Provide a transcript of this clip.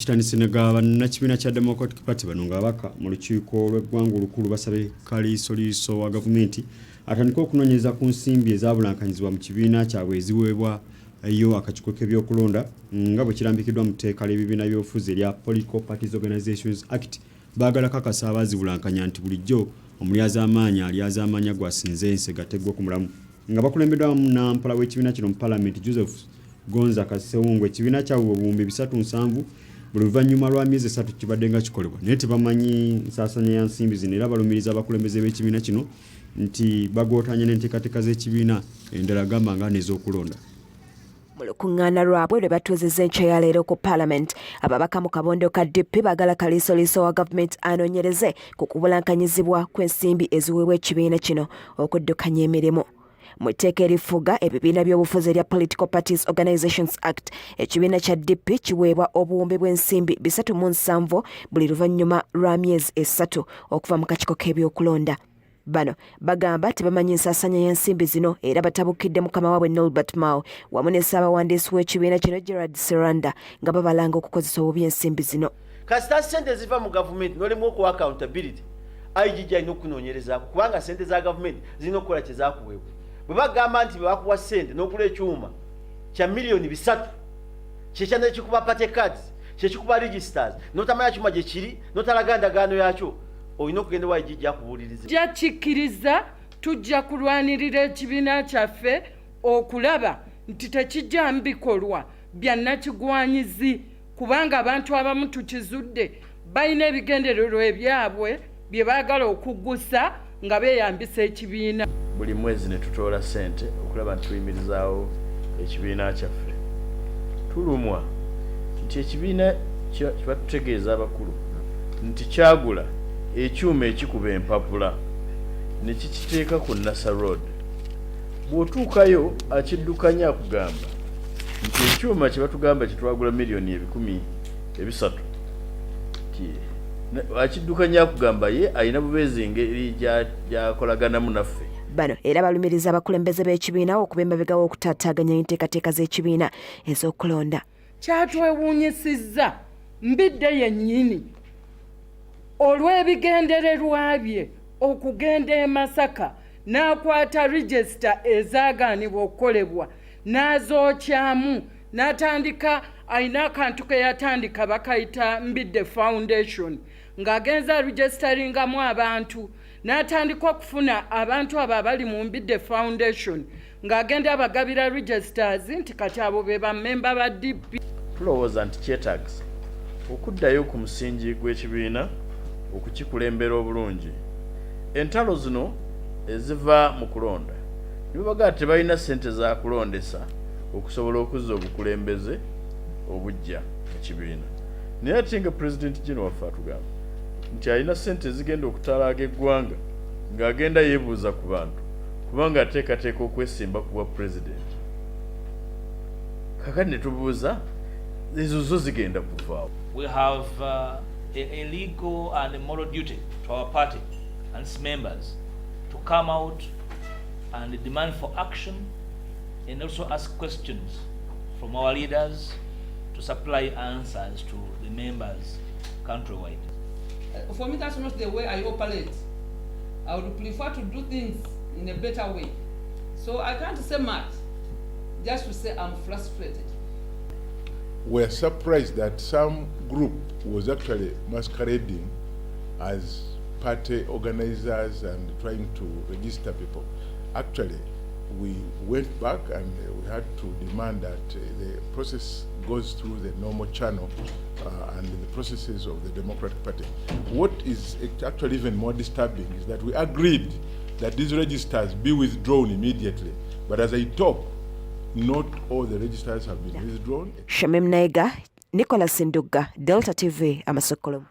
Kitandise ne ga bannakibiina kya Democratic Party. Bano ng'ababaka mu lukiiko lw'eggwanga olukulu basabye kaliisoliiso wa gavumenti atandike okunoonyereza ku nsimbi ezabulankanyizibwa mu kibiina kyabwe eziweebwayo akakiiko k'ebyokulonda nga bwe kirambikiddwa mu tteeka ly'ebibiina by'obufuzi erya Political Parties Organizations Act. Baagala kakasa abaazibulankanya nti bulijjo omulyazaamaanyi alyazaamaanya gwasinze ensega teggwa ku mulamu. Nga bakulembeddwamu nampala w'ekibiina kino mu palamenti, Joseph Gonza Kasewungu, ekibiina kyabwe 370,000 buli luvannyuma lwa myezi 3 kibadde nga kikolebwa, naye tebamanyi nsaasanya ya nsimbi zino, era balumiriza abakulembeze b'ekibiina kino nti bagootanya n'enteekateeka z'ekibiina endala, gamba nga n'ez'okulonda. Mu lukuŋŋaana lwabwe lwe batuuzizza enkya ya leero ku paalamenti, ababaka mu kabondo ka DP baagala kaliisoliiso wa gavumenti anoonyereze ku kubulankanyizibwa kw'ensimbi eziweebwa ekibiina kino okuddukanya emirimu. Mu tteeka erifuga ebibiina by'obufuzi erya Political Parties Organizations Act, ekibiina kya DP kiweebwa obuwumbi bw'ensimbi 370 buli luvannyuma lwa myezi 3 okuva mu kakiiko k'ebyokulonda. Bano bagamba tebamanyi nsaasanya y'ensimbi zino, era batabukidde mukama waabwe Nolbert Mao wamu ne ssaabawandiisi w'ekibiina kino Gerald Seranda nga babalanga okukozesa obubi ensimbi zino. Kasita sente ziva mu gavumenti nolemu okuwa accountability, IGG alina okunoonyerezaako, kubanga sente za gavumenti zirina okukola kyezakuweebwa. Bwe bagamba nti bakuwa sente n'okula ekyuma kya miliyoni 300, kyekyana ekikuba party cards, kyekikuba registers, notamanya kyuma gye kiri, notalaga ndagaano yakyo, olina okugenda wa IGG akubuuliriza. Tujja kikkiriza, tujja kulwanirira ekibiina kyaffe okulaba nti tekijjamu bikolwa bya nnakigwanyizi, kubanga abantu abamu tukizudde balina ebigendererwa ebyabwe bye baagala okuggusa nga beeyambisa ekibiina. Buli mwezi ne tutoola ssente okulaba nti tuyimirizaawo ekibiina kyaffe. Tulumwa nti ekibiina kibatutegeeza abakulu nti kyagula ekyuma ekikuba empapula ne kikiteeka ku Nasa Road. Bw'otuukayo, akiddukanya akugamba nti ekyuma kye batugamba kyetwagula miliyoni 300, akiddukanya akugamba ye alina bubeezi engeri gyakolaganamu naffe. Bano era balumiriza abakulembeze b'ekibiina okuba emabega w'okutaataaganya enteekateeka z'ekibiina ez'okulonda. Kyatwewuunyisizza Mbidde yennyini olw'ebigendererwa bye okugenda e Masaka n'akwata register ezaagaanibwa okukolebwa n'azookyamu, n'atandika alina akantu ke yatandika bakayita Mbidde Foundation, ng'agenza aregisteringamu abantu, n'atandika okufuna abantu abo abali mu Mbidde Foundation ng'agenda abagabira registers nti kati abo be bammemba ba DP. Tulowooza nti kyetaagisa okuddayo ku musingi gw'ekibiina okukikulembera obulungi. Entalo zino eziva mu kulonda ne babagaa tebalina ssente za kulondesa okusobola okuzza obukulembeze obuggya mu kibiina, naye ate nga Pulezidenti General waffe atugamba nti alina ssente ezigenda okutalaaga eggwanga ng'agenda yeebuuza ku bantu kubanga ateekateeka okwesimba ku bwa pulezidenti. Kakati ne tubuuza, ezo zo zigenda kuvaawo? We have a legal and a moral duty to our party and its members to come out and demand for action and also ask questions from our leaders to supply answers to the members countrywide. For me, that's not the way I operate. I would prefer to do things in a better way. So I can't say much, just to say I'm frustrated. We're surprised that some group was actually masquerading as party organizers and trying to register people. Actually, we went back and we had to demand that the process goes through the normal channel and the processes of the Democratic Party. What is actually even more disturbing is that we agreed that these registers be withdrawn immediately. But as I talk, not all the registers have been withdrawn. Shamim Naiga, Nicholas Ndugga, Delta TV, Amasokolo.